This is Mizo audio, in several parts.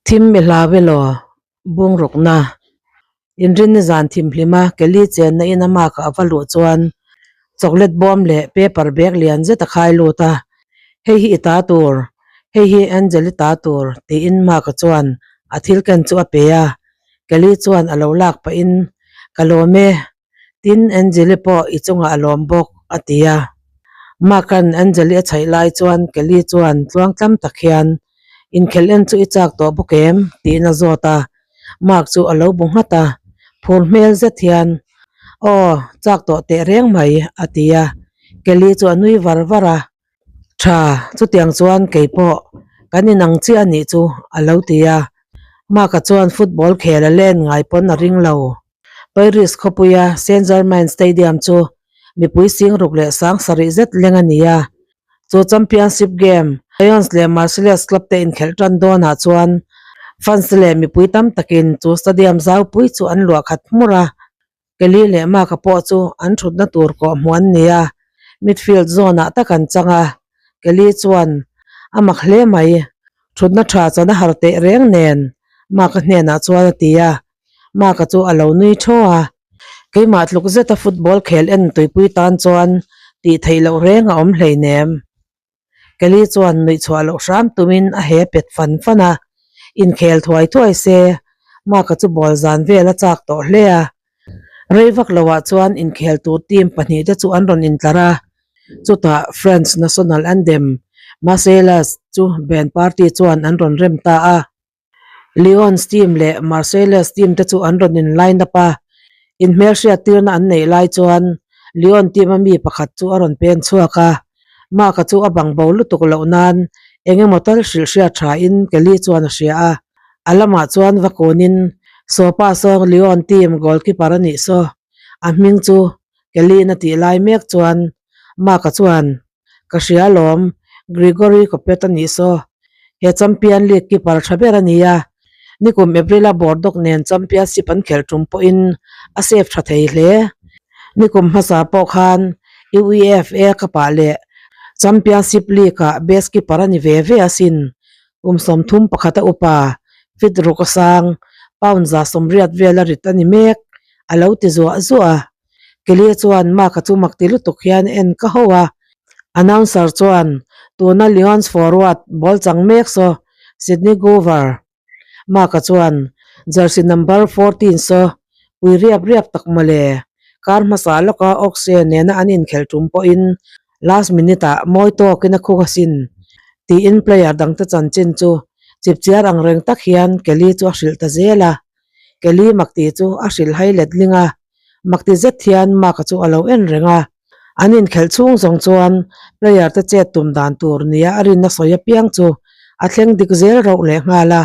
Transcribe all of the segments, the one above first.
Thim mi hlau elaw? Bungrukna. Inrinni zan thimhlima Kelly chenna in a mark a va luh chuan chocolate bawm leh paper bag lian zet a khai lut a, Hei hi i ta tur, hei hi Angel i ta tur tiin Mark a chuan a thil ken chu a pe a, Kelly chuan a lo lak pahin Ka lawm e, Tin, Angeli pawh i chungah a lawm bawk, a ti a. Mark-a'n Angeli a chhaih lai chuan Kelly chuan tluang tlam tak hian, Inkhelh en chu i chak tawh bawk em? tiin a zawt a. Mark chu a lo bu nghat a, phur hmel zet hian, Aw, chak tawh teh reng mai, a ti a. Kelly chu a nui var var a. Tha, chutiang chuan kei pawh kan inang chiah a nih chu, a lo ti a. Mark-a chuan football khel a len ngai pawn a ring lo. Paris khawpuia Saint-Germain Stadium chu mipui sing ruk leh sang sarih zet leng a ni a. Chu championship game, Lyons leh Marseilles club te inkhelh tan dawnah chuan fans leh mipui tam takin chu stadium zaupui chu an luah khat hmur a. Kelly leh Mark-a pawh chu an thutna tur kawh hmuh an ni a, midfield zone-ah tak an chang a. Kelly chuan a mak hle mai, thutna tha chuan a har teh reng nen Mark-a hnenah chuan a ti a. Mark-a chu a lo nui thaw a, keimah tluk zeta football khel en tuipui tan chuan tih theih loh reng a awm hleinem. Kelly chuan nuih chhuah loh hram tumin a he pet fan fan a, inkhel thuai thuai se Mark-a chu ball zan vel a chak tawh hle a. Rei vak loah chuan inkhel tur team pahnihte chu an rawn intlar a, chutah French national anthem Marseillaise chu band party chuan an rawn rem ta a. Lyons team leh Marseilles team te chu an rawn in line up a, inhmelhriat tirna an neih lai chuan Lyon team a mi pakhat chu a rawn pen chhuak a, Mark-a chu a bang bo lutuk loh nan eng emaw tal hrilh hriat tha in Kelly chuan a hria a, a lamah chuan va kunin Sawpa sawng Lyon team goalkeeper a nih saw a hming chu Kelly-in a tih lai mek chuan Mark-a chuan Ka hria alawm, Grigory Kopet a nih saw. He Champion League keeper tha ber a ni a, nikum April-a Bordeaux nen Championship an khelh tum pawhin a save tha thei hle. Nikum hmasa pawh khan UEFA Cup-ah leh Championship League-ah best keeper a ni ve ve asin. Kum 31 a upa, fit ruk a sang, pound 180 vel a rit a ni mek, a lo ti zuah zuah a. Kelly chuan Mark-a chu mak ti lutuk hian en ka ho a, announcer chuan tuna Lyons forward ball chang mek saw Sydney Gover. Mark-a chuan jersey number 14 saw pui riap riap tak mawle, kar hmasa lawka Oxe nena an inkhelh tum pawhin last minute ah mawi tawkin a khuk asin tiin player dangte chanchin chu chipchiar ang reng tak hian Kelly chu a hrilh ta zel a. Kelly mak tih chu a hrilh hai letling a, mak ti zet hian Mark-a chu a lo en reng a. An inkhelh chhung zawng chuan player te chet tum dan tur nia a rinna sawi apiang chu a thleng dik zel rauh leh nghal a.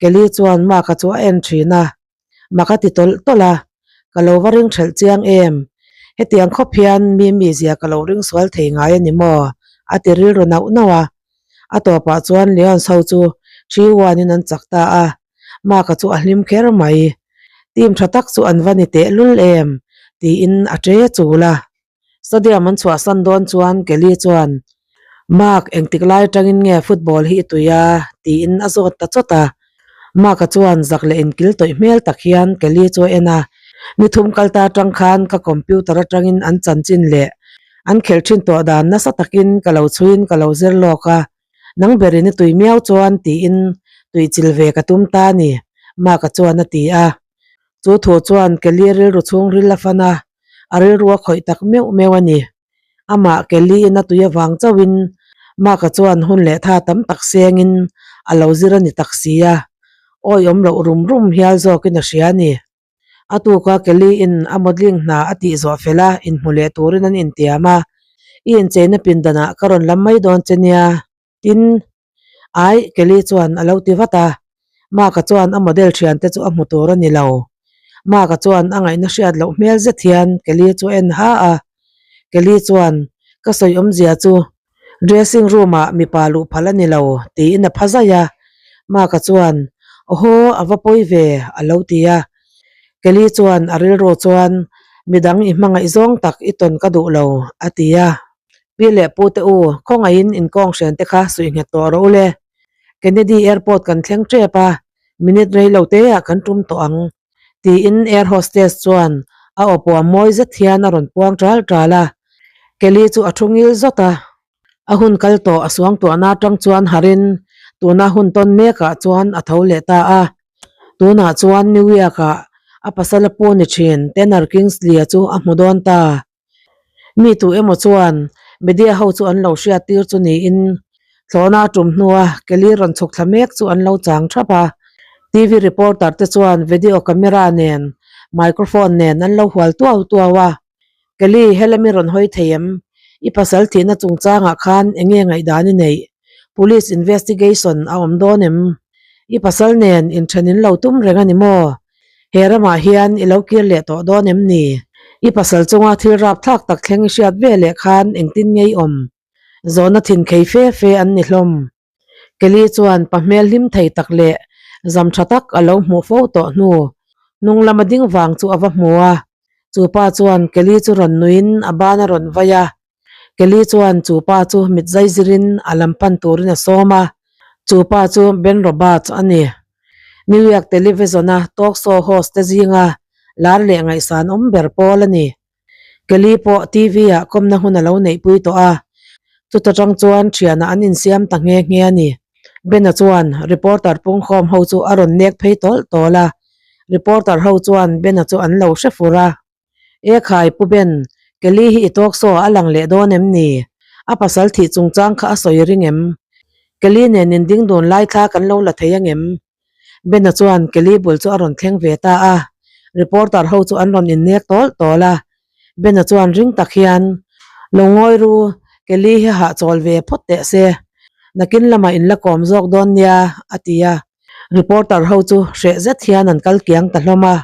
Kelly chuan Mark-a chu a en thin a, mak a ti tawlh tawlh a, Ka lo va ring hrelh chiang em? Hetiang khawp hian mi mizia ka lo ring sual thei ngai a ni maw? a ti rilru nauh nauh a. A tawpah chuan Lions ho chu 3-1 in an chak ta a. Mark-a chu a hlim kher mai. Team tha tak chu an va ni teh lul em? tiin a che chul a. Stadium an chhuahsan dawn chuan Kelly chuan, Mark, engtik lai atangin nge football hi i tui a? tiin a zawt ta chawt a. Mark-a chuan zak leh inkil tawih hmel tak hian Kelly chu a en a, Ni thum kal ta atang khan ka computer atangin an chanchin leh an khelh thin tawh dan nasa takin ka lo chhuiin ka lo zir lawk a. Nang berin i tui miau chuan tiin tui chil ve ka tum ta a ni, Mark-a chuan a ti a. Chu thu chuan Kelly rilru chhung ril a fan a, a rilru a khawih tak meuh meuh a ni. Amah Kelly-in a tui avang chauhin Mark-a chuan hun leh tha tam tak sengin a lo zir a ni tak si a, awiawm loh rum rum hial zawkin a hria a ni. A tuka Kelly-in a modelling hna a tih zawh fel a, inhmu leh turin an intiam a, I incheina pindanah ka rawn lam mai dawn che nia, tin, Ai, Kelly chuan a lo ti vat a. Mark-a chuan a model thiante chu a hmu tur a ni lo. Mark-a chuan a ngaihna hriat loh hmel zet hian Kelly chu a en ha a. Kelly chuan, Ka sawi awmzia chu Dressing room-ah mipa luh phal a ni lo, tiin a pha zaih a. Mark-a chuan, Awhaw, a va pawi ve, a lo ti a. Kelly chuan a rilru chuan, Midang i hmangaih zawng tak i tawn ka duh lo, a ti a. Pi leh pu te u, khawngaihin inkawng hren te kha suih nghet tawh rawh u le. Kennedy Airport kan thleng tep a. Minute rei lo te ah kan tum tawh ang, tiin air hostess chuan a aw puam mawi zet hian a rawn puang ṭal ṭal a. Kelly chu a thu ngil zawt a. A hun kal tawh a suangtuahna atang chuan harin tuna hun tawn mekah chuan a tho leh ta a. Tunah chuan New York-ah a pasal a pu ni thin Tanner Kingsley-a chu a hmu dawn ta. Mi tu emaw chuan media ho chu an lo hriat tir chu niin thlawhna a tum hnua Kelly rawn chhuk thla mek chu an lo chang thap a. TV reporter te chuan video camera nen microphone nen an lo hual tuau tuau a. Kelly, helami rawn hawi thei em? I pasal thihna chungchangah khan eng nge ngaihdan i neih? Police investigation a awm dawn em? I pasal nen inthen in lo tum reng a ni maw? He ramah hian i lo kir leh tawh dawn em ni? I pasal chunga thil rapthlak tak thleng i hriat ve leh khan engtin nge i awm? Zawhna thin khei fe fe an ni hlawm. Kelly chuan pa hmel hlim thei tak leh zam tha tak a lo hmuh fo tawh hnu hnung lama ding vang chu a va hmu a. Chu pa chuan Kelly chu rawn nuiin a ban a rawn vai a. Kelly chuan chu pa chu mit zai zirin a lam pan turin a sawm a. Chu pa chu Ben Roberts a ni. New York Television-a talk show host te zinga lar leh ngaihsan awm ber pawl a ni. Kelly pawh TV ah kawmna hun a lo neihpui tawh a, chuta tang chuan thianah an insiam ta nghe nghe a ni. Bena chuan reporter pungkhawm ho chu a rawn nek phei tawlh tawlh a, reporter ho chuan Bena chu an lo hre fur a. E khai Pu Ben, Kelly hi i talk show ah a lang leh dawn em ni? A pasal thih chungchang kha a sawi ring em? Kelly nen inding dun lai thla kan lo la thei angem? Bena chuan Kelly bul chu a rawn thleng ve ta a, reporter ho chu an rawn innek tawl tawl a. Bena chuan ring tak hian, Lo ngawi ru, Kelly hi hahchawl ve phawt teh se, nakin lamah in la kawm zawk dawn nia, a ti a. Reporter ho chu hreh zet hian an kal kiang ta hlawm a.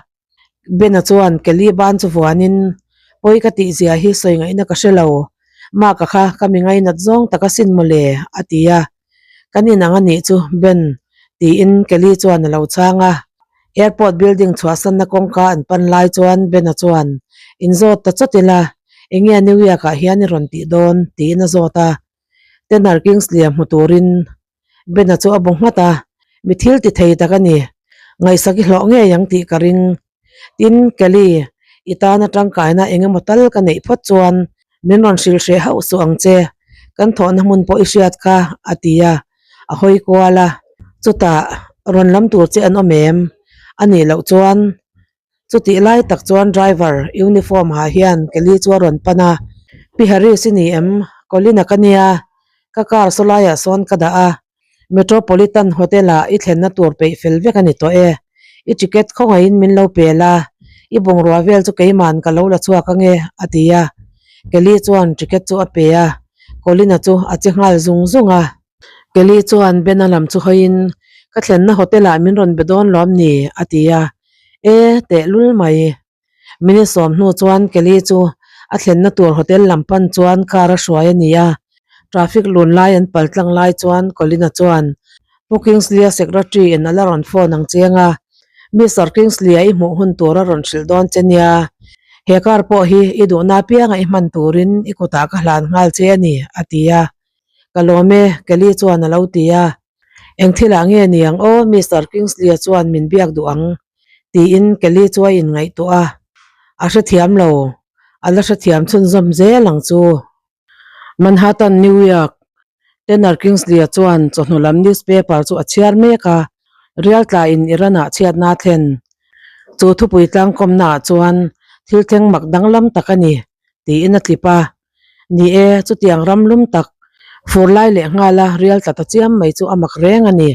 Bena chuan Kelly ban chu vuanin, Pawi ka tih zia hi sawi ngaihna ka hre lo, Mark-a kha ka mi ngainat zawng tak asin mawle, a ti a. Kan inang a nih chu, Ben, tiin Kelly chuan a lo chhang a. Airport building chhuahsanna kawngka an pan lai chuan Bena chuan, Inzawt ta chawt ila, enge New York-ah hian i rawn tih dawn? tiin a zawt a. Tanner Kingsley-a hmu turin Bena chu a bu nghat a, Mi thil ti thei tak a ni. Ngaihsak i hlawh ngei ang tih ka ring. Tin, Kelly, i tana tangkaina eng emaw tal ka neih phawt chuan min rawn hrilh hreh hauh suh ang che. Kan thawhna hmun pawh i hriat kha, a ti a, a hawi kual a. Chutah, rawn lam tur che an awm em? A nih loh chuan Chutih lai tak chuan driver uniform ha hian Kelly chu a rawn pan a, Pi Harris i ni em? Colin-a ka nia, ka car saw laiah sawn ka dah a, Metropolitan Hotel-ah i thlenna tur peih fel vek a ni tawh e. I ticket khawngaihin min lo pe la, i bungrua vel chu keiman ka lo la chhuak ange, a ti a. Kelly chuan ticket chu a pe a, Colin-a chu a che nghal zung zung a. Kelly chuan Ben-a lam chu hawiin, Ka thlenna hotel-ah min rawn be dawn lawm ni? a ti a. E, tehlul mai. Minute sawm hnu chuan Kelly chu a thlenna tur hotel lam pan chuan car a hruai a ni a. Traffic lun lai an pal tlang lai chuan Colin-a chuan, Pu Kingsley-a secretary-in a la rawn phone ang cheng a, Mister Kingsley-a i hmuh hun tur a rawn hrilh dawn che nia. He car pawh hi i duhna apianga i hman turin i kutah ka hlan nghal che a ni, a ti a. Ka lawm e, Kelly chuan a lo ti a. Eng thilah nge ni ang aw, Mister Kingsley-a chuan min biak duh ang, tiin Kelly chu a inngaihtuah a. A hrethiam lo, a la hrethiam chhunzawm zel ang chu. Manhattan, New York, Tanner Kingsley-a chuan chawhnu lam newspaper chu a chhiar mek a, Rial tlaiin Iran-ah chhiatna a thlen. Chu thupui tlangkawmnaah chuan thil thleng mak danglam tak a ni, tiin a tlip a. Ni e, chutiang ram lum tak, fur lai leh nghala rial tla ta chiam mai chu a mak reng a ni.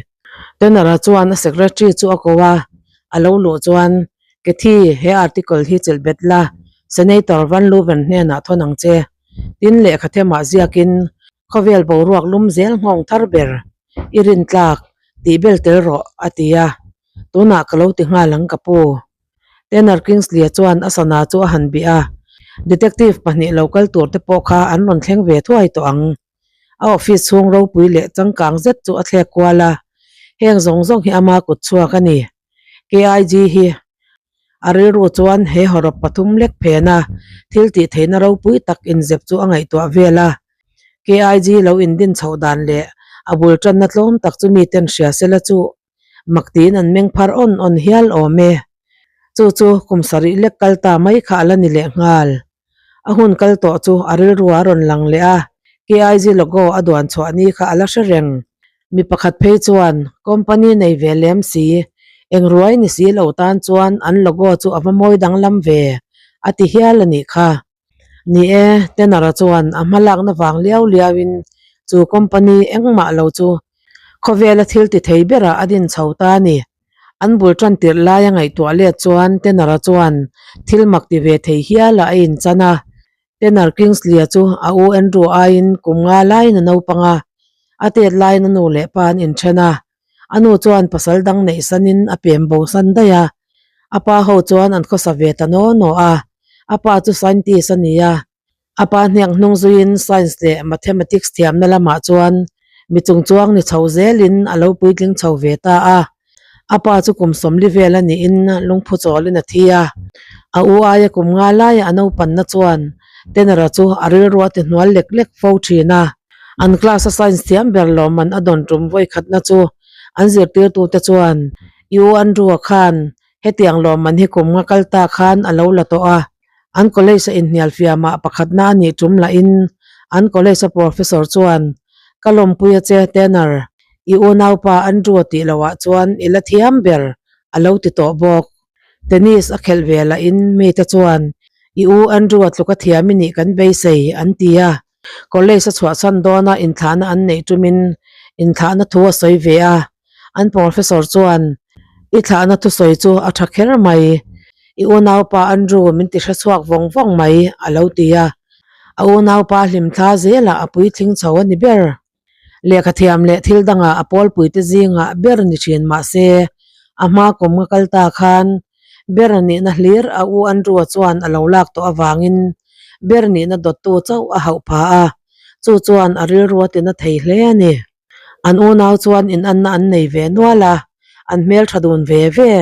Tanner-a chuan a secretary chu a ko a, a lo luh chuan, Kathy, he article hi chelh bet la, Senator Van Leuven hnenah thawn ang che. Tin, lehkha themah ziakin, Khawvel boruak lum zel nghawng thar ber, i rintlak, tih bel tel rawh, a ti a. Tunah ka lo ti nghal ang ka pu. Tanner Kingsley-a chuan a sana chu a han bih a, Detective pahnih lo kal tur te pawh kha an rawn thleng ve thuai tawh ang. A office chhung ropui leh changkang zet chu a thlek kual a, heng zawng zawng hi ama kut chhuak a ni. KIG hi a rilru chuan he hawrawp pathum lek phen a, thil tih theihna ropui tak inzep chu a ngaihtuah vel a. KIG lo indin chhoh dan leh a bul tanna tlawm tak chu miten hria sela chu. Mak tiin an meng phar awn awn hial awm e. Chu chu kum sarih lek kal ta mai kha a la ni leh nghal. A hun kal tawh chu a rilru a rawn lang leh a, KIG logo a duan chhuah ni kha a la hre reng. Mi pakhat phei chuan company nei ve lem si, eng ruai ni si lo tan chuan an logo chu a va mawi danglam ve, a ti hial a nih kha. Ni e, Tanner-a chuan a hma lakna vang liau liauin chu company engmah lo chu khawvela thil ti thei berah a din chho ta a ni. An bul tan tirh laia ngaihtuah let chuan Tanner-a chuan thil mak ti ve thei hialah a inchan a. Tanner Kingsley-a chu a u Andrew aiin kum nga laiin a naupang a, a tet laiin a nu leh pa an inthen a. A nu chuan pasal dang neih sanin a pem bo san daih a, a pa ho chuan an khawsa ve ta naw naw a. A pa chu scientist a ni a, a pa hniak hnung zuiin science leh mathematics thiamna lamah chuan mi chungchuang ni chho zelin a lo puitling chho ve ta a. A pa chu kum sawmli vel a niin lungphu chawlin a thi a, a u aia kum nga laia a naupanna chuan Tenor-a chu a rilru a ti hnual lek lek fo thin a. An class a science thiam ber lawmman a dawn tum vawikhatna chu an zirtirtute chuan I u Andrew-a khan hetiang lawmman hi kum nga kal ta khan a lo la tawh a, an college a inhnial fiamah pakhatna a nih tum lahin an college a professor chuan Ka lawmpui a che Tanner, i unaupa Andrew-a tih lohah chuan i la thiam ber a lo ti tawh bawk. Tennis a khelh ve lahin mite chuan I u Andrew-a tluka thiam i nih kan beisei an ti a. College a chhuahchhan dawna inthlahna an neih tumin inthlahna thu a sawi ve a, an professor chuan I thlahna thusawi chu a tha kher mai, i unaupa Andrew min ti hrechhuak vawng vawng mai a lo ti a, a unaupa hlimthla zelah a puitling chho a ni ber. Lehkha thiam leh thil dangah a pawlpuite zingah ber ni thin mahse a hma kum nga kal ta khan ber nihna hlir a u Andrew-a chuan a lo lak tawh avangin ber nihna dawttu chauh a hauh pha a, chu chuan a rilru a tina thei hle a ni. An unau chuan inanna an nei ve nual a, an hmeltha dun ve ve,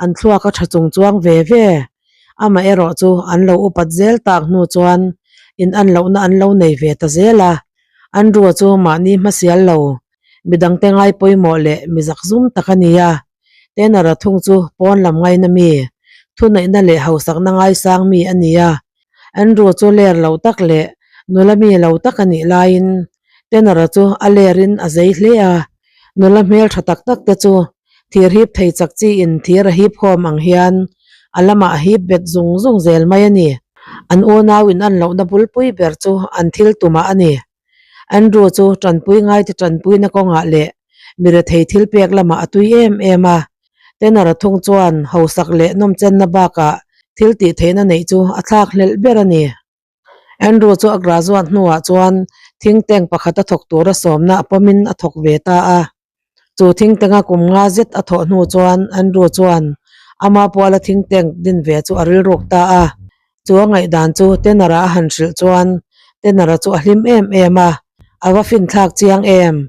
an thluak a tha chung chuang ve ve. Amaherawh chu an lo upat zel tak hnu chuan inan lohna an lo nei ve ta zel a, Andrew-a chu mahni hmasial lo, midangte ngai pawimawh leh mi zakzum tak a ni a. Tanner-a thung chu pawn lam ngaina mi, thuneihna leh hausakna ngaisang mi a ni a. Andrew chu ler lo tak leh nula mi lo tak a nih laiin Tanner-a chu a lerin a zei hle a, nula hmel tha tak tak te chu thir hip thei chak chiin thir a hip khawm ang hian a lamah a hip bet zung zung zel mai a ni. An unau in an lohna bulpui ber chu an thil tumah a ni. Andrew chu tanpui ngaite tanpuina kawngah leh mi rethei thil pek lamah a tui em em a. Tanner-a thung chuan hausak leh nawmchenna bakah thil tih theihna neih chu a thlak hlelh ber a ni. Andrew chu a graduate hnuah chuan think tank pakhat a thawk tura sawmna a pawmin a thawk ve ta a. Chu think tank a kum nga zet a thawh hnu chuan Andrew chuan ama puala think tank din ve chu a rilruk ta a. Chu a ngaihdan chu Tanner-a a han hrilh chuan Tanner-a chu a hlim em em a, a va finthlak chiang em?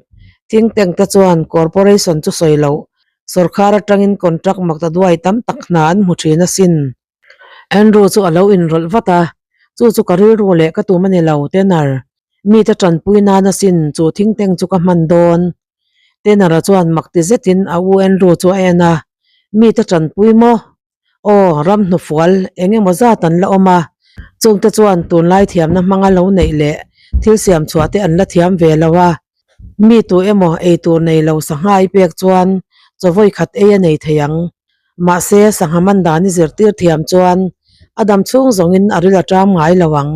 Think tank te chuan corporation chu sawi loh, sawrkhar atangin contract maktaduai tam tak hna an hmu thin asin. Andrew chu a lo inrawlh vat a, Chu chu ka rilru leh ka tum a ni lo, Tanner. Mite tanpui nan asin chu thingteng chu ka hman dawn. Tanner-a chuan mak ti zetin a u Andrew chu a en a, Mite tanpui maw? Aw, ram hnufual eng emaw zat an la awm a, chungte chuan tunlai thiamna hmanga lo neih leh thil siam chhuah te an la thiam ve lo a, mi tu emaw eitur nei lo sangha i pek chuan chaw vawi khat ei a nei thei ang. Mahse, sangha man dan i zirtir thiam chuan a dam chhung zawngin a ril a ṭam ngai lo ang.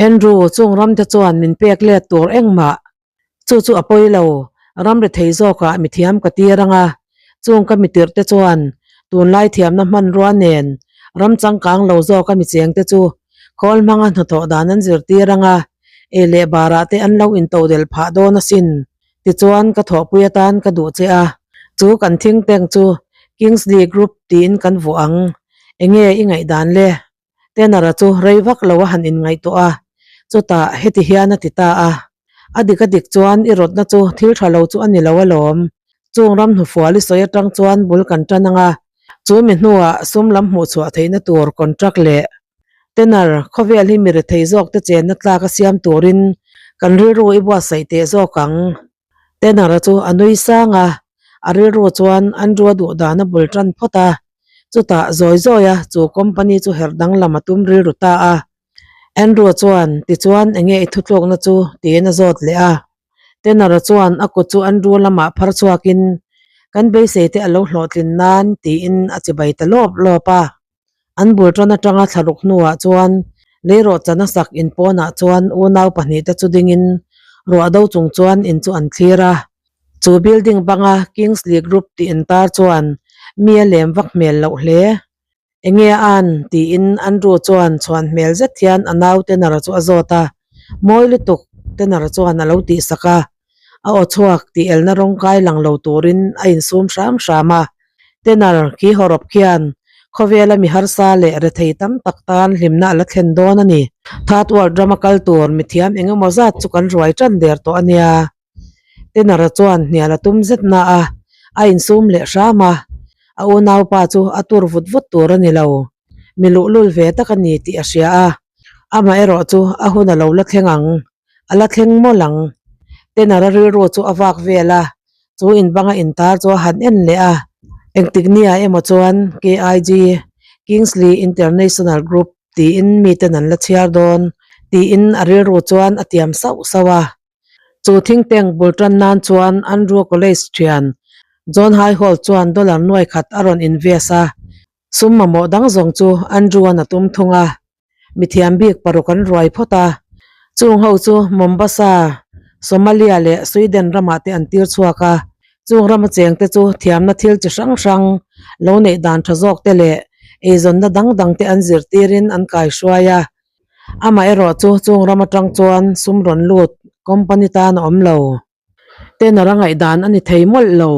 Andrew, chung ramte chuan min pek let tur engmah. Chu chu a pawi lo, ram ri thei zawkah mi thiam ka tir ang a. Chung ka mi tirhte chuan tunlai thiamna hmanrua nen ram changkang lo zawka mi chengte chu khawl hmanga hnathawh dan an zirtir ang a, ei leh barah te an lo intodelh phah dawn asin. Tichuan ka thawhpui atan ka duh che a, chu kan think tank chu Kingsley Group tiin kan vuah ang. Enge i ngaihdan le? Tanner-a chu rei vak lo a han inngaihtuah a, chutah heti hian a ti ta a, A dik a dik chuan i rawtna chu thil tha lo chu a ni lo alawm. Chung ram hnufual i sawi atang chuan bul kan tan ang a, chu mi hnuah sum lam hmuhchhuah theihna tur contract leh Tanner, khawvel hi mi rethei zawk te chenna tlak a siam turin kan rilru i buatsaih teh zawk ang. Tanner-a chu a nui sang a, A rilru chuan Andrew a duh dan a bul tan phawt a, chutah zawi zawi a chu company chu herh danglam a tum rilru ta a. Andrew chuan, Tichuan enge i thutlukna chu? tiin a zawt leh a. Tenor-a chuan a kut chu Andrew lamah phar chhuakin, Kan beisei te a lo hlawhtlin nan, tiin a chibai ta lawp lawp a. An bul tan atanga thlaruk hnuah chuan leirawhchan a sak in pawnah chuan unau pahnihte chu dingin ruah do chung chuan in chu an thlir a. Chu building banga Kingsley Group tih intar chuan mi a lem vak hmel loh hle. Enge a an? tiin Andrew chuan chhuan hmel zet hian a nau Tenor-a chu a zawt a. Mawi lutuk, Tenor-a chuan a lo tihsak a. A aw chhuak tih elna rawng kai lang lo turin a insum hram hram a. Tenor khi hawrawp khian khawvela mi harsa leh rethei tam tak tan hlimna a la thlen dawn a ni. Third World rama kal tur mithiam eng emaw zat chu kan ruai tan der tawh a nia. Tenor-a chuan hnial a tum zet na a, a insum leh hram a. A unaupa chu a tur vut vut tur a ni lo. Mi luhlul ve tak a ni tih a hria a. Amaherawh chu a hun a lo la thleng ang. A la thleng mawlh ang. Tenor-a rilru chu a vak vel a, chu in banga intar chu a han en leh a. Engtik nia emaw chuan KIG, Kingsley International Group, tiin miten an la chhiar dawn tiin a rilru chuan a tiam sauh sauh a. Chu think tank bul tan nan chuan Andrew College thian John Highholt chuan dollar nuai khat a rawn invest a, sum mamawh dang zawng chu Andrew-a'n a tum thung a. Mithiam bik paruk an ruai phawt a, chung ho chu Mombasa, Somalia leh Sweden ramah te an tir chhuak a, chung rama chengte chu thiamna thil chi hrang hrang lo neih dan tha zawk te leh eizawnna dang dang te an zirtirin an kaihruai a. Amaherawh chu chung ram atang chuan sum rawn lut company tan a awm lo. Tenor a ngaihdan a ni thei mawlh lo.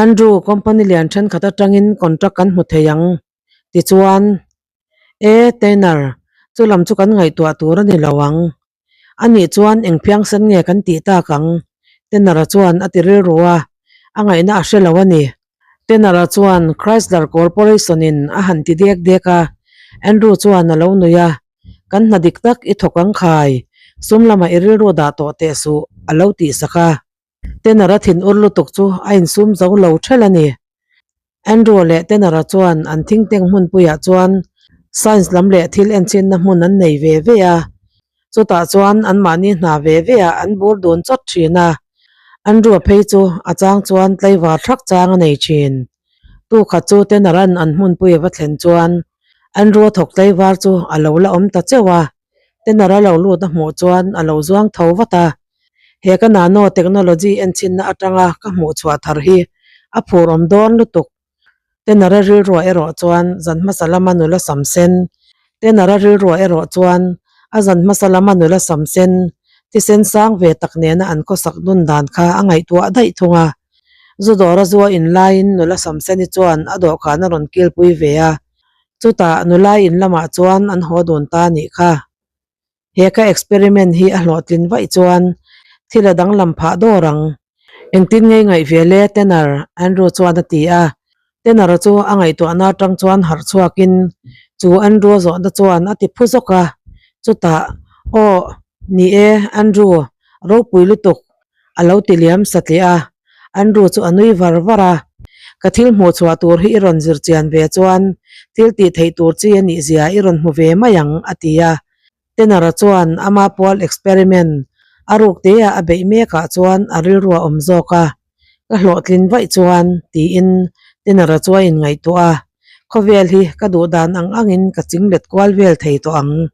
Andrew, company lian thenkhat atangin contract kan hmu thei ang. Tichuan, E, Tanner, chu lam chu kan ngaihtuah tur a ni lo ang. Anih chuan eng phiangsen nge kan tih tak ang? Tanner-a chuan a ti rilru a, a ngaihna a hre lo a ni. Tanner-a chuan Chrysler Corporation-in a han ti dek dek a, Andrew chuan a lo nui a, Kan hna dik tak i thawk ang khai, sum lamah i rilru dah tawh teh suh, a lo tihsak a. Tenor-a thinur lutuk chu a insum zo lo ṭhelh a ni. Andrew leh Tenor-a chuan an think tank hmunpuiah chuan science lam leh thil enchinna hmun an nei ve ve a, chutah chuan anmahni hna ve ve ah an bur dun chawt ṭhin a. Andrew-a phei chu a chang chuan tlaivar thak chang a nei ṭhin. Tukhat chu Tenor-a'n an hmunpui a va thlen chuan Andrew-a thawk tlaivar chu a lo la awm ta cheuh a. Tenor a lo lut a hmuh chuan a lo zuang tho vat a, He ka nano technology enchinna atanga ka hmuh chhuah thar hi a phur awm dawn lutuk. Tenor a rilruah erawh chuan zan hmasa lama nula sam sen Tenor a rilruah erawh chuan a zan hmasa lama nula sam sen thisen sang ve tak nena an khawsak dun dan kha a ngaihtuah daih thung a. Zu dawra zu a in laiin nula sam seni chuan a dawhkan a rawn kilpui ve a. Chutah nula in lamah chuan an haw dun ta nih kha. He ka experiment hi a hlawhtlin vaih chuan thil a danglam phah dawr ang. Engtin ngei ngaih ve le Tanner? Andrew chuan a ti a. Tanner-a chu a ngaihtuahna atang chuan harh chhuakin chu Andrew-a zawhna chuan a ti phu zawk a. Chutah, Aw, ni e, Andrew, ropui lutuk a lo ti liam satliah a. Andrew chu a nui var var a, Ka thil hmuh chhuah tur hi i rawn zir chian ve chuan thil tih theih tur chi a nih zia i rawn hmu ve mai ang, a ti a. Tenor-a chuan ama pual experiment a ruk te-a a beih mekah chuan a rilru a awm zawk a, Ka hlawhtlin vaih chuan, tiin Tenor-a chu a inngaihtuah a, Khawvel hi ka duh dan ang angin ka ching let kual vel thei tawh ang.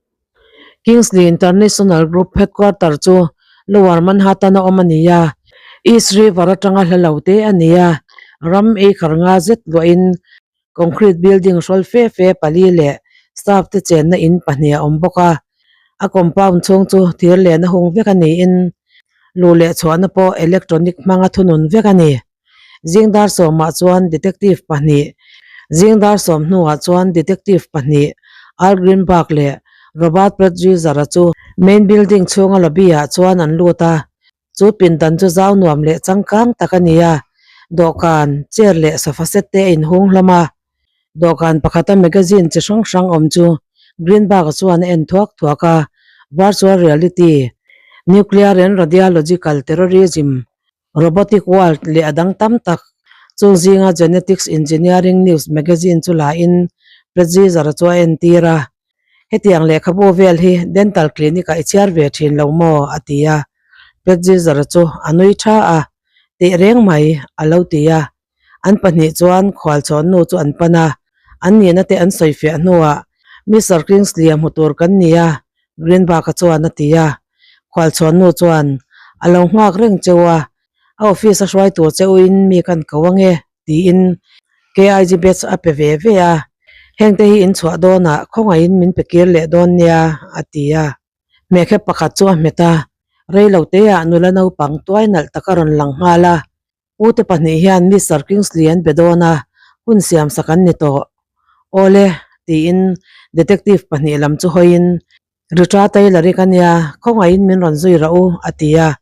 Kingsley International Group headquarter chu Lower Manhattan a awm a ni a, East River atanga hla lo te a ni a, ram acre nga zet luahin concrete building hrawl fe fe pali leh staff te chenna in pahnih a awm bawk a, a compound chhung chu thir len a hung vek a niin luh leh chhuahna pawh electronic hmanga thunun vek a ni. Zing dar sawmah chuan detective pahnih Zing dar sawm hnuah chuan detective pahnih Al Greenberg leh Robert Pretzizer-a chu main building chhunga lobby ah chuan an lut a, chu pindan chu zau nuam leh changkang tak a ni a, dawhkan, chair leh sofa set te a inhung hlawm a. Dawhkan pakhata magazine chi hrang hrang awm chu Greenberg-a chuan a en thuak thuak a, Virtual Reality, Nuclear and Radiological Terrorism, Robotic World leh a dang tam tak. Chung zinga Genetics Engineering News magazine chu la in Pretzizer-a chu a entir a. Hetiang lehkhabu vel hi dental clinic ah i chhiar ve thin lo maw? a ti a. Pretzizer-a chu a nui tha a, Teh reng mai, a lo ti a. An pahnih chuan khualchhawnnu chu an pan a, an nihna te an sawi fiah hnuah Mister Kingsley-a hmu tur kan ni a, Greenberg-a chuan a ti a. Khualchhawnnu chuan, A lo nghak reng cheu a, a office a hruai tur che uin mi kan ko ange, tiin KIG batch a pe ve ve a. Hengte hi in chhuah dawnah khawngaihin min pe kir leh dawn nia, a ti a. Hmeichhe pakhat chu a hmet a, reilo teah nula naupang tuai nalh tak a rawn lang nghal a. Ute pahnih hian Mister Kingsley an be dawn a, hun siam sak an ni tawh. Awle, tiin detective pahnih lam chu hawiin, Rita Taylor-i ka nia, khawngaihin min rawn zui rawh u, a ti a.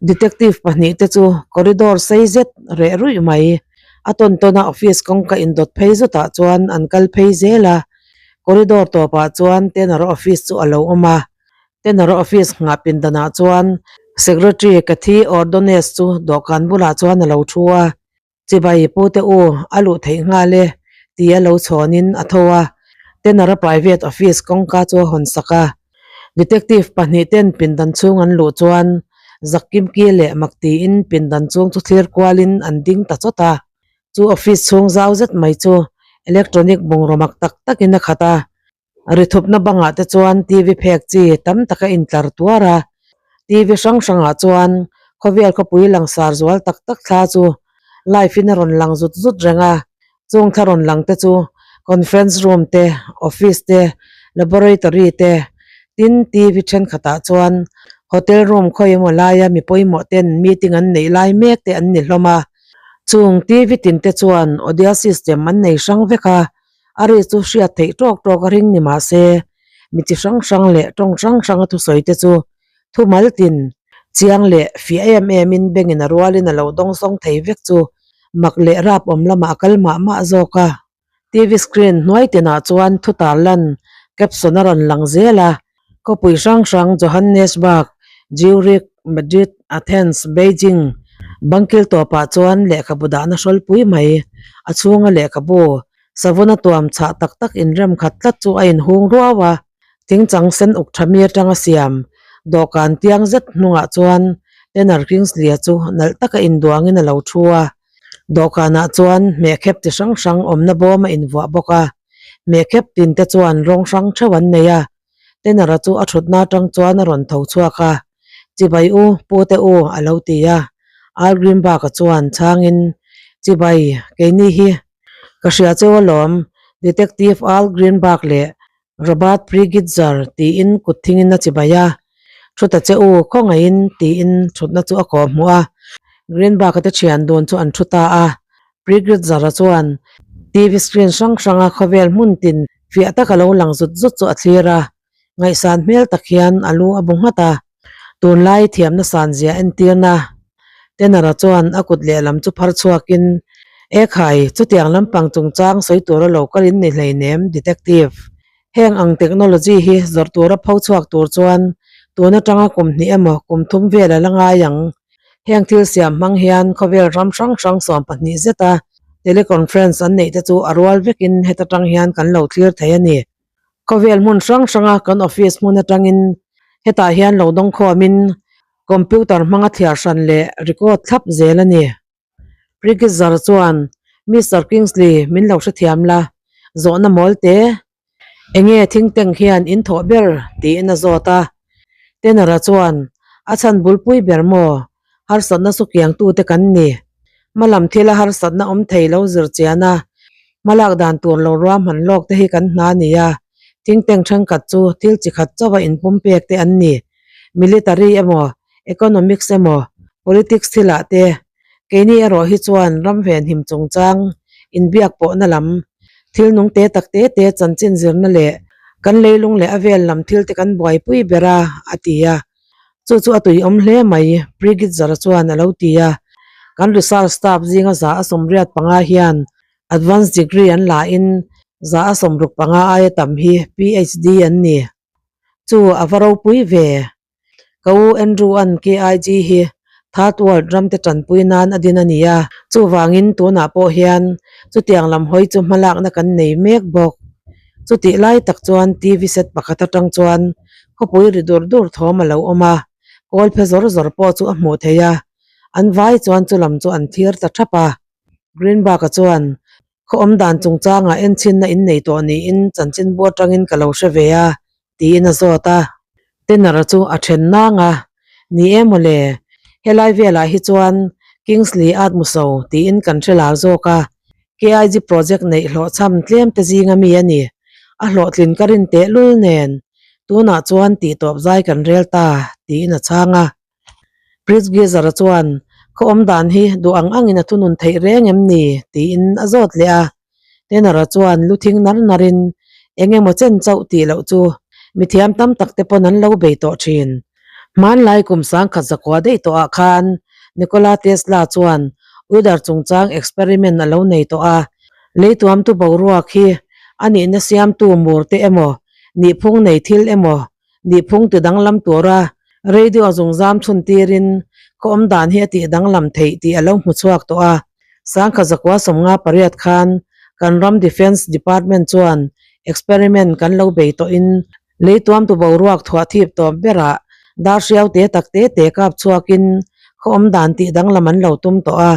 Detective pahnih te chu corridor sei zet reh ruih mai. A tawn tawn a office kawngka indawt phei zutah chuan an kal phei zel a. Corridor tawpah chuan Tanner-a office chu a lo awm a. Tanner-a office nghah pindanah chuan Secretary Kathy Ordonez chu dawhkan bulah chuan a lo thu a. Chibai pute u, a luh theih nghal e, tia lo chhawnin a tho a. Tanner-a private office kawngka chu a hawn sak a. Detective pahnih ten pindan chhung an luh chuan Zakkimki leh Maktiin pindan chung chu thlir kualin an ding ta chawt a. Chu office chhung zau zet mai chu electronic bungraw mak tak takin a khat a, rithupna bangah te chuan TV phek chi tam tak a intlar tuar a, TV hrang hrangah chuan khawvel khawpui langsar zual tak tak thla chu live in a rawn lang zut zut reng a, chung thla rawn lang te chu conference room te, office te, laboratory te, tin TV thenkhatah chuan hotel room khawi emaw laia mi pawimawh ten meeting an neih lai mek te an ni hlawm a. Chung TV tin te chuan audio system an nei hrang vek a, a ri chu hriat theih tawk tawk a ring ni mah se mi chi hrang hrang leh tawng hrang hrang a thusawi te chu thumal tin chiang leh fiah em em in bengin a rualin a lo dawng sawng thei vek chu mak leh rap awm lamah a kal mah mah zawk a. TV screen hnuai tinah chuan thu tarlan caption a rawn lang zel a, khawpui hrang hrang Johannesburg, Zurich, Madrid, Athens, Beijing bangkil tawpah chuan lehkhabu dahna hrawlpui mai a chhunga lehkhabu savun a tuam chhah tak tak inrem khat tlat chu a inhung ruau a, thingchang sen uk tha mi atanga siam dawhkan tiang zet hnungah chuan Tanner Kingsley-a chu nalh taka induangin a lo thu a. Dawhkanah chuan hmehkhep chi hrang hrang awmna bawm a invuah bawk a, hmehkhep tin te chuan rawng hrang theuh an nei a, Tenor-a chu a thutna atang chuan a rawn tho chhuak a, Chibai u, pute u a lo ti a, Al Greenberg-a chuan chhangin, Chibai, keini hi ka hria cheu alawm, Detective Al Greenberg leh Robert Prigitzer tiin kut thingin a chibai a, Thu ta che u, khawngaihin tiin thutna chu a kawh hmuh a. Greenberg-a te thian dun chu an thu ta a. Prigitzer-a chuan TV screen hrang hranga khawvel hmun tin fiah taka lo lang zut zut chu a thlir a. Ngaihsan hmel tak hian a lu a bu nghat a. Tunlai thiamna sanzia entirna Tenor-a chuan a kut lehlam chu phar chhuakin, Ekhai, chutiang lampang chungchang sawi tura lo kal in ni hleinem, Detective. Heng ang technology hi zawrh tura pho chhuak tur chuan tun atanga kum hnih emaw kum thum vel a la ngai ang. Heng thil siam hmang hian khawvel ram hrang hrang 12 zeta teleconference an neih te chu a rual vekin heta tang hian kan lo thlir thei a ni. Khawvel hmun hrang hranga kan office hmun atangin hetah hian lo dawngkhawmin computer hmanga thliar hran leh record thlap zel a ni. Prigitzer chuan Mister Kingsley min lo hrethiam la, zawhna mawl te enge think tank hian in thawh ber tiin a zawt a. Tenor-a chuan a chhan bulpui ber maw? Harsatna chu kiangtute kan ni. Hmalam thila harsatna awm thei lo zir chian a, hmalak dan tur lo ruahman lawk te hi kan hna a ni a. Think tank thenkhat chu thil chi khat chauha inpumpek te an ni. Military emaw, economics emaw, politics thilah te keini erawh hi chuan ram venhim chungchang inbiak pawhna lam, thil nung te tak te te chanchin zirna leh kan leilung leh a vel lam thil te kan buaipui ber a, a ti a. Chu chu a tui awm hle mai, Prigitzer chuan a lo ti a. Kan research staff zinga 185 hian advance degree an la in 165 aia tam hi PhD an ni. Chu a va ropui ve. Ka u Andrew-a'n KIG hi Third World ramte tanpui nan a din a ni a. Chuvangin tunah pawh hian chutiang lam hawi chu hmalakna kan nei mek bawk. Chutih lai tak chuan TV set pakhat atang chuan khawpui ri dur dur thawm a lo awm a, kawl phe zawr zawr pawh chu a hmuh theih a. An vai chuan chulam chu an thlir ta thap a. Greenberg-a chuan Khaw awm dan chungchangah enchinna in nei tawh niin chanchinbu atangin ka lo hre ve a, tiin a zawt a. Tenor-a chu a then nang a, Ni e mawle, helai velah hi chuan Kingsley Atmuso tiin kan hre lar zawk a, KIG project neih hlawhchham tlem te zinga mi a ni. A hlawhtlin ka rin tehlul nen, tunah chuan tihtawp zai kan rel ta, tiin a chhang a. Pritz-Geyser-a chuan, Khaw awm dan hi duh ang angin a thunun theih reng em ni? tiin a zawt leh a. Tanner-a chuan lu thing nar narin, Eng emaw chen chauh tih loh chu mithiam tam tak te pawn an lo bei tawh thin. Hmanlai kum sangkhat zakua daih tawhah khan Nikola Tesla chuan weather chungchang experiment a lo nei tawh a, leituamtu boruak hi a nihna siamtu mur te emaw, nihphung nei thil emaw Nihphung ti danglam tura radio zungzam chhun tirin khaw awm dan hi a tih danglam theih tih a lo hmu chhuak tawh a. Sangkhat zakua 58 khan kan ram Defence Department chuan experiment kan lo bei tawhin leituamtu boruak thuah thip tawp berah dar hriau te tak te te kap chhuakin khaw awm dan tih danglam an lo tum tawh a.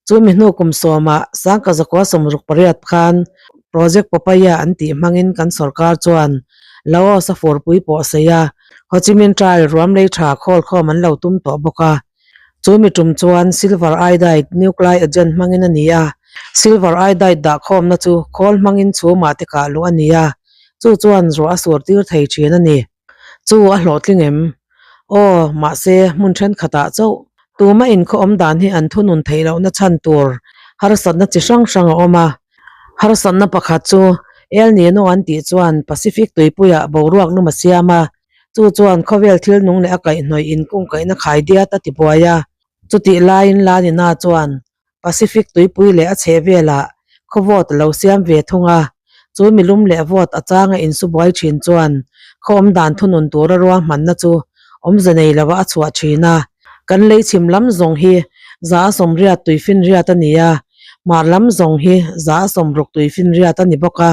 Chumi hnu kum sawmah Sangkhat zakua 68 khan Project Popeye an tih hmangin kan sorkar chuan Laos a furpui pawh sei a, Ho Chi Minh Trail ruam lei tha khawl khawm an lo tum tawh bawk a. Chumi tum chuan Silver Iodide nuclei agent hmangin a ni a, Silver Iodide dah khawmna chu khawl hmangin chhumah te kah luh a ni a, chu chuan ruah a sur tir thei thin a ni. Chu a hlawhtling em? Aw, mahse, hmun thenkhatah chauh tuma inkhaw awm dan hi an thunun theih lohna chhan tur harsatna chi hrang hrang a awm a. Harsatna pakhat chu El Nino an tih chuan Pacific tuipuiah boruak lum a siam a, chu chuan khawvel thil nung leh a kaihhnawih inkungkaihna khai diat a tibuai a. Chutih laiin La Nina chuan Pacific tuipui leh a chheh velah khaw vawt a lo siam ve thung a, chu milum leh vawt a changa insu buai thin chuan khaw awm dan thunun tura ruahmanna chu awmze nei lova a chhuah thin a. Kan lei chhim lam zawng hi 180 tuifinriat a ni a, hmar lam zawng hi 160 tuifinriat a ni bawk a.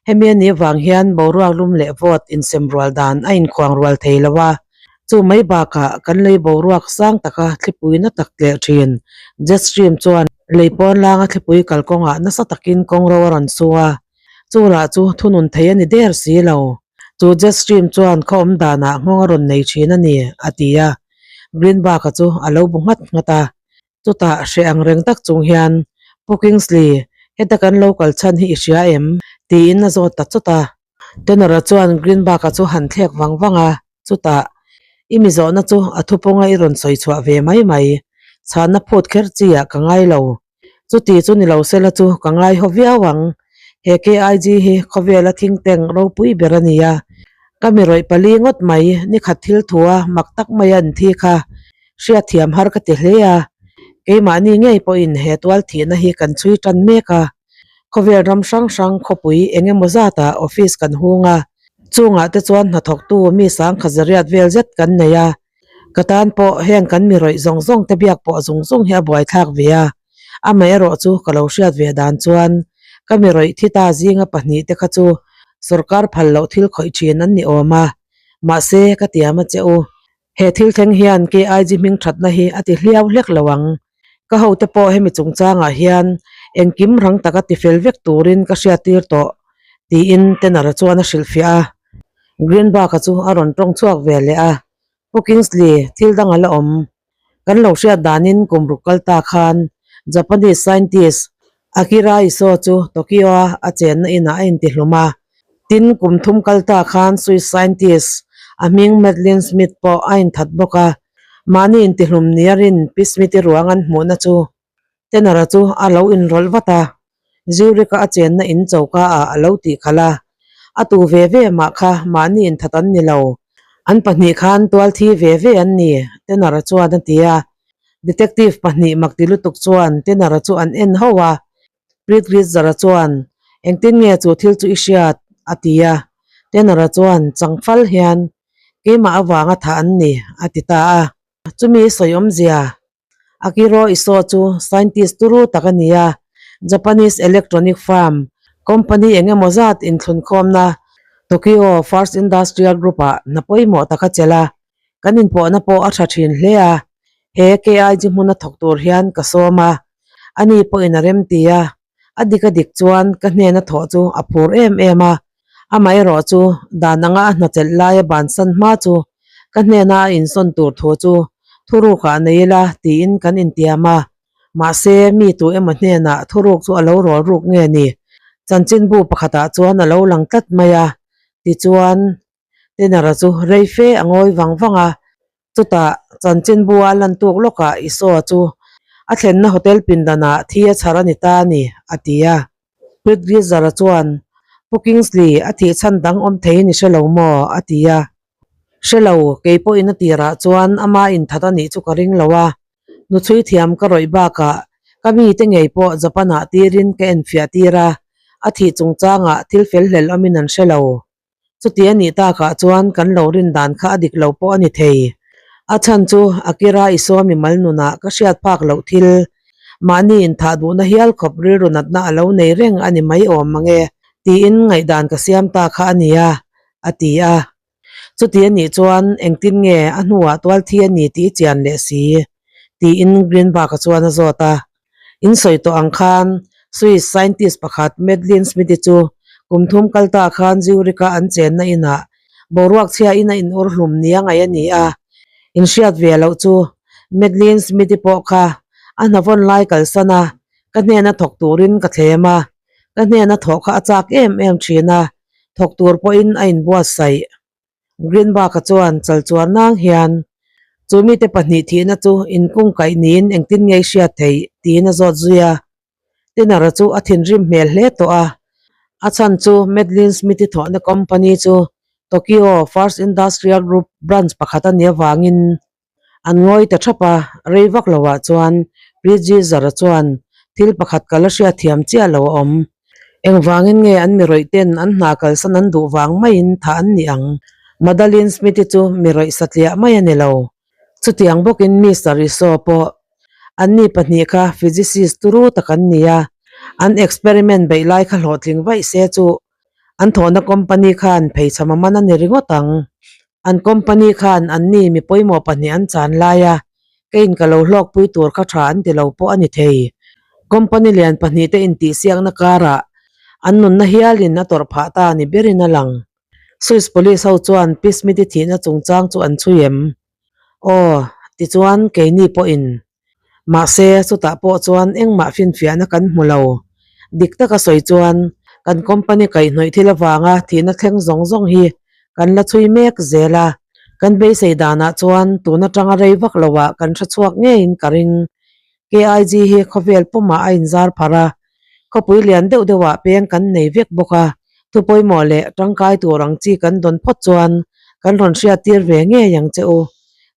Hemi a nih vang hian boruak lum leh vawt insem rual dan a inkhuang rual thei lo a. Chu mai bakah kan lei boruak sang taka thlipui na tak tleh thin. Jet stream chuan lei pawn langa thlipui kalkawngah nasa takin kawngro a rawn su a, chu lah chu thunun thei a ni der si lo. Chu jet stream chuan khaw awm danah nghawng a rawn nei thin a ni, a ti a. Greenberg-a chu a lo bu nghat nghat a. Chutah hreh ang reng tak chung hian, Pu Kingsley, heta kan lo kal chhan hi i hria em? tiin a zawt ta chawt a. Tenor-a chuan Greenberg-a chu han thlek vang vang a, chutah, I mi zawhna chu a thupawnga i rawn sawi chhuah ve mai mai, chhanna phut kher chi ah ka ngai lo. Chuti chu ni lo sela chu ka ngai haw viau ang. He KIG hi khawvela think tank ropui ber a ni a, ka mi rawih pali ngawt mai, nikhat thil thua mak tak maia an thi kha hriatthiam har ka ti hle a, keimahni ngei pawhin he tual thihna hi kan chhui tan mek a. Khawvel ram hrang hrang khawpui eng emaw zatah office kan hung a, chungah te chuan hnathawktu mi sangkhat zariat vel zet kan nei a, ka tan pawh heng kan mi rawih zawng zawng te biak pawh zung zung hi a buaithlak ve a, amaherawh chu ka lo hriat ve dan chuan ka mi rawih thi ta zinga pahnih te kha chu sorkar phal loh thil khawih thin an ni awm a, mahse ka tiam a che u. He thil thleng hian KIG hming thatna hi a ti hliau hlek lo ang. Ka hote pawh hemi chungchangah hian engkim rang taka ti fel vek turin ka hriattir tawh, tiin Tanner-a chuan a hrilhfiah a. Greenberg-a chu a rawn tawng chhuak ve leh a, Pu Kingsley, thil dang a la awm. Kan lo hriat danin kum ruk kal ta khan Japanese scientist Akira Iso chu Tokyo-a a chenna inah a intihlum a. Tin, kum thum kal ta khan Swiss scientist a hming Madeleine Smith pawh a inthat bawk a. Mahni intihlum nia rin Pi Smith-i ruang an hmuhna chu Tanner-a chu a lo inrawlh vat a, Zurich-a a chenna in choka ah a lo tih khalh a. A tu ve ve mah kha mahni inthat an ni lo. An pahnih khan tual thi ve ve an ni, Tanner-a chuan a ti a. Detective pahnih mak ti lutuk chuan Tanner-a chu an en ho a. Pritrizzer-a chuan, Engtin nge chu thil chu i hriat? a ti a. Tanner-a chuan changfal hian, Keimah avanga thah an ni, a ti ta a. Chumi sawi awmzia Akiro Iso chu scientist turu tak a ni a, Japanese electronic firm company eng emaw zat inthlunkhawmna Tokyo First Industrial Group-ah hna pawimawh tak a chelh a, kan inpawhna pawh a tha thin hle a, he KIG hmuna thawk tur hian ka sawm a, ani pawhin a remti a. A dik a dik chuan ka hnena thawh chu a phur em em a, amaherawh chu dan anga a hnachelh laia bansan hma chu ka hnena a insawn tur thu chu thurukah nei ila tiin kan intiam a, mahse mi tu emaw hnenah thuruk chu a lo rawl ruk nge ni? Chanchinbu pakhatah chuan a lo lang tlat mai a, tichuan Tenara chu rei fe a ngawi vang vang a, chutah chanchinbu a lan tuk lawkah Isua chu a thlenna hotel pindanah thi a chhar a ni ta a ni, a ti a. Prithgizara chuan, Pu Kingsley, a thih chhan dang awm thei ni hre lo maw? a ti a. Hre lo, kei pawhin a tirah chuan ama inthat a nih chu ka ring lo a, nuchhui thiam ka rawih bakah ka mite ngei pawh Japan-ah tirin ka enfiah tir a, a thih chungchangah thil fel hlel awmin an hre lo. Chuti a nih takah chuan kan lo rin dan kha a dik lo pawh a ni thei. A chhan chu Akira Isua mimal nunah ka hriat phak loh thil, mahni inthah duhna hial khawp rilru natna a lo nei reng a ni mai awm mang e, tiin ngaihdan ka siam ta kha a nia, a ti a. Chuti a nih chuan engtin nge a hnuah tual thi a ni tih i chian leh si? tiin Greenberg-a chuan a zawt a. In sawi tawh ang khan Swiss scientist pakhat Madeleine Smith-i chu kum thum kal ta khan Zurich-a an chenna inah boruak chhiain a inur hlum nia ngaih a ni a. In hriat ve loh chu Madeleine Smith-i pawh kha a hnavawn lai kalsan a, ka hnena thawk turin ka thlem a, ka hnena thawh kha a chak em em thin a, thawk tur pawhin a inbuatsaih. Greenberg-a chuan chalchuar nang hian, Chu mite pahnih thihna chu inkungkaih niin engtin nge i hriat theih? tiin a zawt zui a. Tenor-a chu a thinrim hmel hle tawh a. A chhan chu Madeline Smith-i thawhna company chu Tokyo First Industrial Group branch pakhat a nih avangin An ngawi ta thap a, rei vak loah chuan Priji Zara chuan thil pakhat ka la hriatthiam chiah lo a awm. Engvangin nge an mirawih ten an hna kalsan an duh vang maiin thah an nih ang? Madalyn Smith-i chu mirawih satliah mai a ni lo. Chutiang bawkin Mister Iso pawh anni pahnih kha physicist turu tak an ni a, an experiment beih lai kha hlawhtling vaih se chu an thawhna company khan pheichham a man a ni ringawt ang. An company khan anni mi pawimawh pahnih an chan lai a, keiin ka lo hlawkpui tur kha tha an ti lo pawh a ni thei. Company lian pahnih te intihsiakna karah an nunna hialin a tawrh phah ta ni berin a lang. Swiss police ho chuan Pi Smith-i thihna chungchang chu an chhui em? Aw, tichuan keini pawhin Mahse, chutah pawh chuan engmah finfiahna kan hmu lo. Dik taka sawi chuan, kan company kaihhnawih thil avanga thihna thleng zawng zawng hi kan la chhui mek zel a. Kan beisei danah chuan tun atanga rei vak loah kan hre chhuak ngeiin ka ring. KIG hi khawvel pumah a inzar pharh a, khawpui lian deuh deuhah peng kan nei vek bawk a, thu pawimawh leh tangkai tur ang chi kan dawn phawt chuan kan rawn hriattir ve ngei ang che u.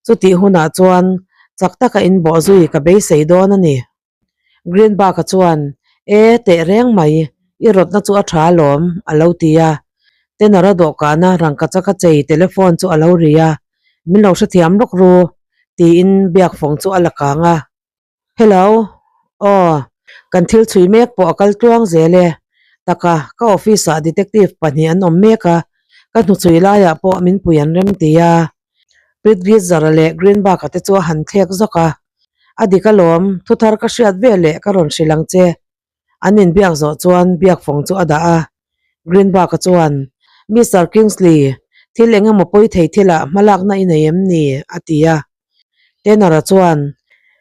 Chutih hunah chuan chak taka inbawh zui ka beisei dawn a ni. Greenberg-a chuan, E, teh reng mai, i rawtna chu a tha alawm, a lo ti a. Tenor-a dawhkana rangkachaka chei telephone chu a lo ri a, Min lo hrethiam lawk ru, tiin biakfawng chu a la kang a. Hello, aw, kan thil chhui mek pawh a kal tluang zel e. Taka, ka office-ah detective pahnih an awm mek a, ka hnuchhui laiah pawh min pui an rem ti a. Prithgizara leh Greenberg-a te chu a han thlek zawk a, A dik alawm, thuthar ka hriat veleh ka rawn hrilh ang che. An inbiak zawh chuan biakfawng chu a dah a. Greenberg-a chuan, Mister Kingsley, thil eng emaw pawi thei thilah hmalakna i nei em ni? a ti a. Tanner-a chuan,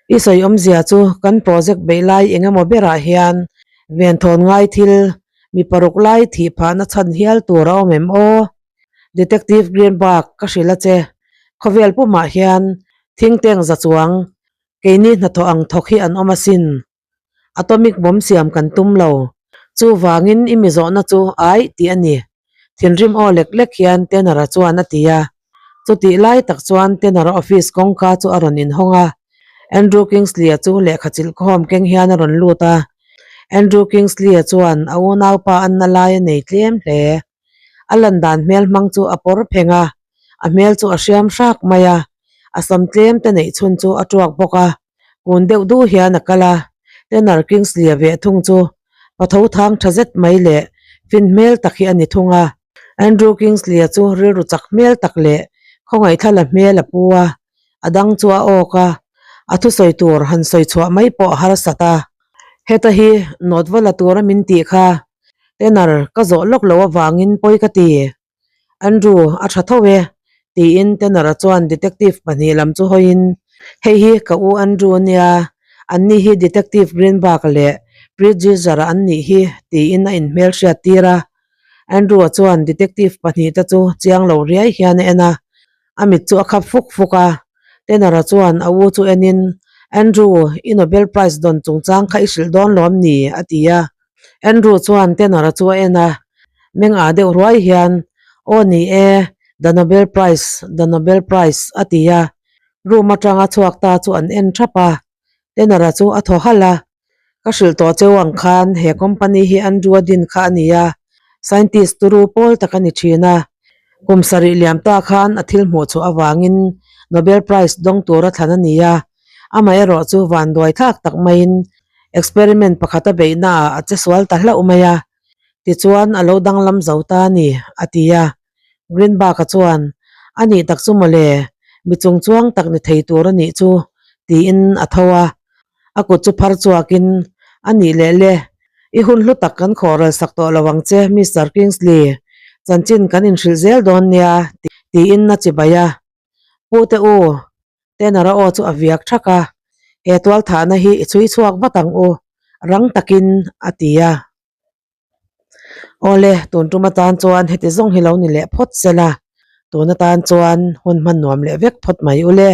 I sawi awmzia chu kan project beih lai eng emaw berah hian venthawn ngai thil mi paruk lai thih phahna chhan hial tur a awm em aw? Detective Greenberg, ka hrilh a che. Khawvel pumah hian thingteng za chuang keini hnathawh ang thawk hi an awm asin. Atomic bomb siam kan tum lo. Chuvangin i mi zawhna chu aih tih a ni. Thinrim aw lek lek hian Tanner-a chuan a ti a. Chutih lai tak chuan Tanner-a office kawngka chu a rawn inhawng a. Andrew Kingsley-a chu lehkha chilh khawm keng hian a rawn lut a. Andrew Kingsley-a chuan a unaupa anna lai a nei tlem hle. A lan dan hmel hmang chu a pawr pheng a, a hmel chu a hriam hrak mai a. A sam tlem te neih chhun chu a tuak bawk a, kun deuh duh hian a kal a. Tanner Kingsley-a veh thung chu patho thang tha zet mai leh fin hmel tak hi a ni thung a. Andrew Kingsley-a chu rilru chak hmel tak leh khawngaihthla la hmel a pu a, a dang chu a awk a, a thusawi tur han sawi chhuah mai pawh a harsat a. Heta hi nawt va la tura min tih kha Tanner ka zawh lawk loh avangin pawi ka ti. Andrew, a tha tho e, tiin Tanner-a chuan detective pahnih lam chu hawiin, Hei hi ka u Andrew a nia, anni hi Detective Greenberg leh Pritzizer-a an nih hi, tiin a inhmelhriat tir a. Andrew-a chuan detective pahnih te chu chiang lo riai hian a en a, a mit chu a khap fuk fuk a. Tanner-a chuan a u chu enin, Andrew, i Nobel Prize dawn chungchang kha i hrilh dawn lawm ni? a ti a. Andrew chuan Tanner-a chu a en a, meng ah deuh ruai hian, Aw ni e, the Nobel Prize, the Nobel Prize, a ti a. Room atanga chhuak ta chu an en thap a. Tanner-a chu a thaw halh a, Ka hrilh tawh cheu ang khan he company hi Andrew-a din kha a ni a, scientist turu pawl tak a ni thin a. Kum sarih liam ta khan a thil hmuh chhuah avangin Nobel Prize dawng tura thlan a ni a, amaherawh chu vanduai thlak tak maiin experiment pakhat a beihna ah a che sual ta hlauh mai a, tichuan a lo danglam zo ta a ni, a ti a. Greenberg-a chuan, A nih tak chu mawle, mi chung chuang tak ni thei tur a nih chu, tiin a tho a. A kut chu phar chuakin, A nih leh le, i hun hlu tak kan khawhral sak tawh lo ang che, Mister Kingsley, chanchin kan inhrilh zel dawn nia, tiin a chibai a. Pu te u, Tanner-a aw chu a viak thak a, He tualthahna hi i chhui chhuak vat ang u, rang takin, a ti a. Awle, tun tum atan chuan heti zawng hi lo ni leh phawt se la, tun atan chuan hun hman nuam leh vek phawt mai u le.